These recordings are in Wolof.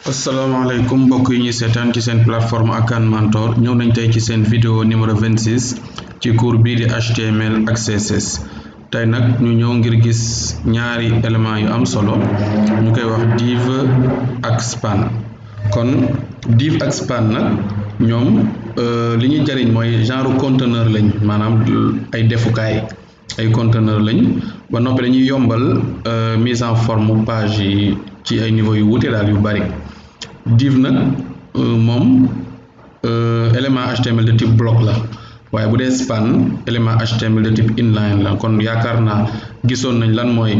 asalaamaaleykum mbokk yi ñuy seetaan ci seen plateforme Akan Mentor ñëw nañ tey ci seen vidéo numéro 26 ci cours bii di HTML ak CSS tey nag ñu ñëw ngir gis ñaari éléments yu am solo ñu koy wax div ak span. kon div ak span nag ñoom li ñuy jariñ mooy genre conteneur lañ, maanaam ay defukaay, ay conteneur lañ ba noppi dañuy yombal mise en forme page yi ci ay niveau yu wuute daal yu bari. div nag moom élément HTML de type bloc la, waaye bu dee span élément HTML de type inline la. kon yaakaar naa gisoon nañ lan mooy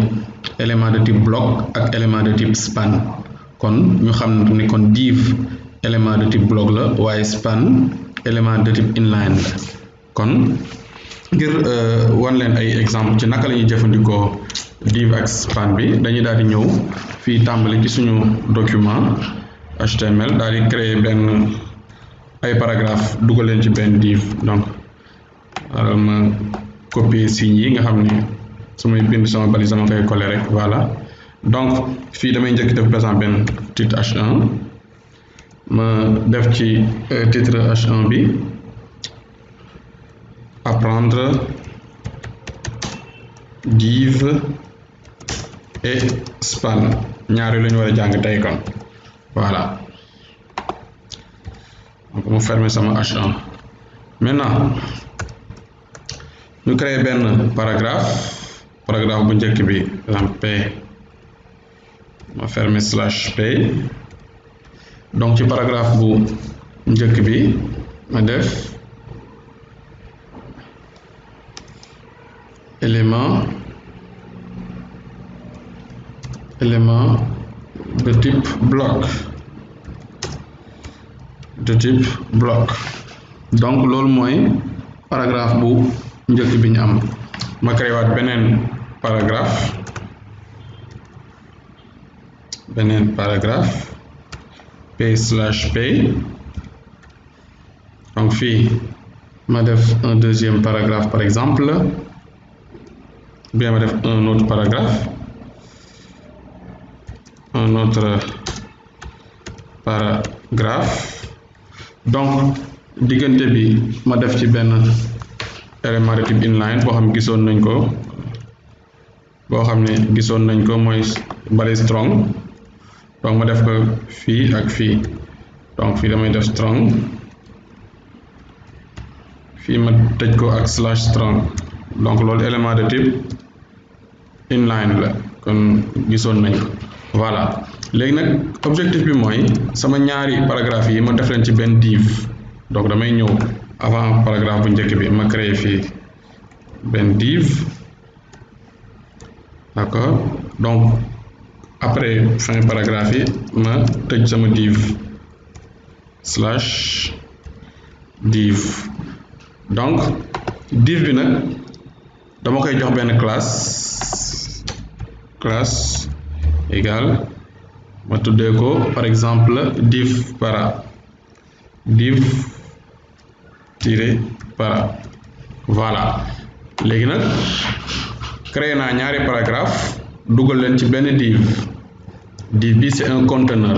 élément de type bloc ak élément de type span. kon ñu xam ni kon div élément de type bloc la, waaye span élément de type inline la. kon ngir wan leen ay exemple ci naka la ñuy jëfandikoo div ak span bi, dañuy daal di ñëw fii tàmbali ci suñu document HTML daal di créer benn ay paragraphe dugal leen ci benn div. donc alors ma copier signes yi nga xam ne su may bind sama balise dama koy coller rek, voilà. donc fii damay njëkk def par exemple benn titre H1, ma def ci titre H1 bi apprendre div et span, ñaari la ñu war a jàng tey kon, voilà. donc mu fermer sama H1. maintenant ñu créer benn paragraphe bu njëkk bi par exemple P, ma fermer slash P. donc ci paragraphe bu njëkk bi ma def élément de type bloc. donc loolu mooy paragraphe bu njëkk bi ñu am. ma créé waat beneen paragraphe P slash P. donc fii ma def un deuxième paragraphe par exemple, bien ma def un autre paragraphe donc diggante bi ma def ci benn élément de type inline boo xam ne gisoon nañ ko mooy balise strong. donc ma def ko fii ak fii, donc fii damay def strong, fii ma tëj ko ak slash strong. donc loolu élément de type inline la, kon gisoon nañ ko, voilà. léegi nag objectif bi mooy sama ñaari paragraphe yi ma def leen ci benn div. donc damay ñëw avant paragraphe bu njëkk bi ma créer fii benn div, d'accord. donc après fin paragraphe yi ma tëj sama div slash div. donc div bi nag dama koy jox benn classe égale ma tuddee ko par exemple div para, voilà. léegi nag créé naa ñaari paragraphe dugal leen ci benn div bi c'est un conteneur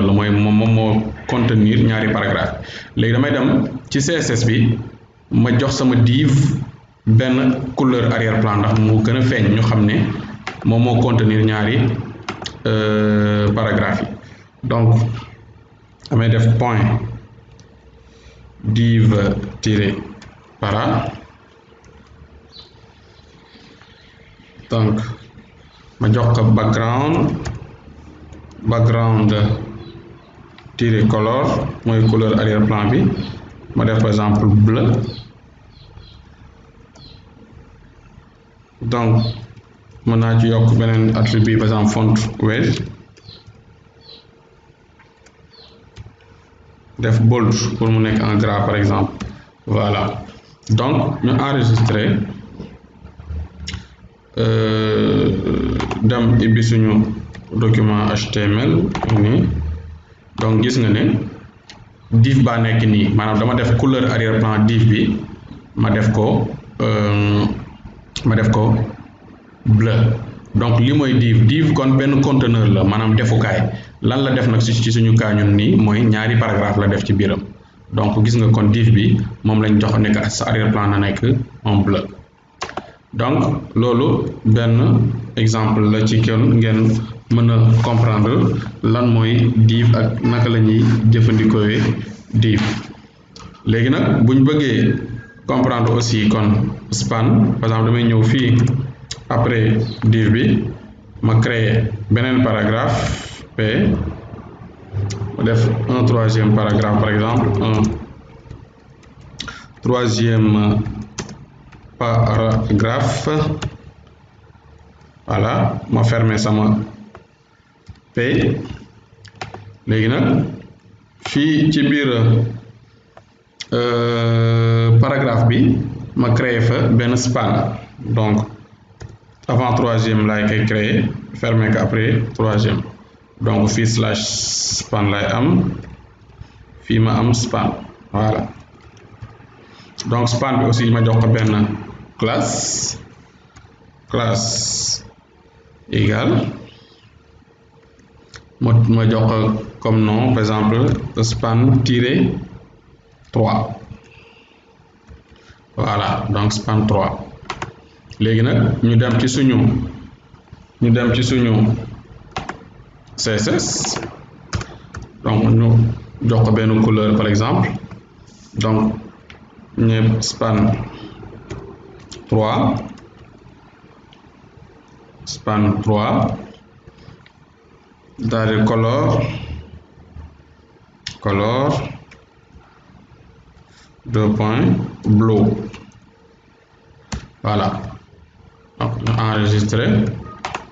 la, mooy moom moo contenir ñaari paragraphe. léegi damay dem ci CSS bi ma jox sama div benn couleur arrière plan ndax mu gën a feeñ, ñu xam ne moom moo contenir ñaari paragraphe yi. donc damay def point div para, donc ma jox ko background color mooy couleur arrière plan bi, ma def par exemple bleu. donc mën naa ci yokk beneen attribut par exemple font weight, def bold pour mu nekk en gras par exemple, voilà. donc ñu enregistré dem ibbi suñu document HTML nii. donc gis nga ne div baa nekk nii, maanaam dama def couleur arrière plan div bi ma def ko bleu, donc li mooy div kon benn conteneur la maanaam defukaay lan la def nag ci suñu cas ñun nii mooy ñaari paragraphe la def ci biiram donc gis nga kon div bi moom lañ jox nekk sa arrière plan na nekk en bleu donc loolu benn exemple la ci kon ngeen mën a comprendre lan mooy div ak naka la ñuy jëfandikoo div léegi nag bu ñu bëggee comprendre aussi kon span par exemple damay ñëw fii après div bi ma créer beneen paragraphe p ma def un troisième paragraphe par exemple un troisième paragraphe voilà ma fermer sama p léegi nag fii ci biir paragraphe bi ma créer fa benn span donc avant troisième laay koy créer fermer ko après troisième donc fii slash span lay am fii ma am span voilà donc span bi aussi ma jox ko benn classe égale ma jox ko comme nom par exemple span tiré 3 voilà donc span 3 léegi nag ñu dem ci suñu CSS donc ñu jox ko benn couleur par exemple donc ñëpp span 3 daal di color 2 points blue voilà donc ñu enregistré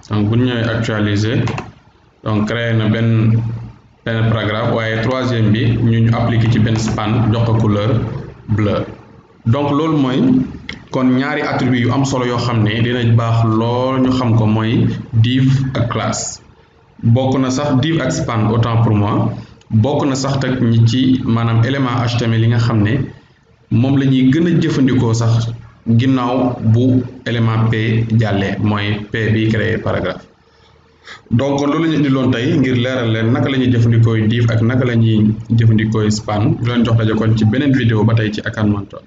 donc bu ñu ñëwee actualiser donc créé na benn paragraphe waaye troisième bi ñu appliqué ci benn span jox ko couleur bleu donc loolu mooy kon ñaari attribut yu am solo yoo xam ne dina baax lool ñu xam ko mooy div ak classe bokk na sax div ak span autant pour moi bokk na sax tak ñi ci maanaam élément HTML yi nga xam ne moom la ñuy gën a jëfandikoo sax ginnaaw bu élément p jàllee mooy p bi créé paragraphe donc loolu la ñu indiloon tey ngir leeral leen naka la ñuy jëfandikoo div ak naka la ñuy jëfandikoo span di leen jox daje kon ci beneen vidéo ba tey ci Akan Mentor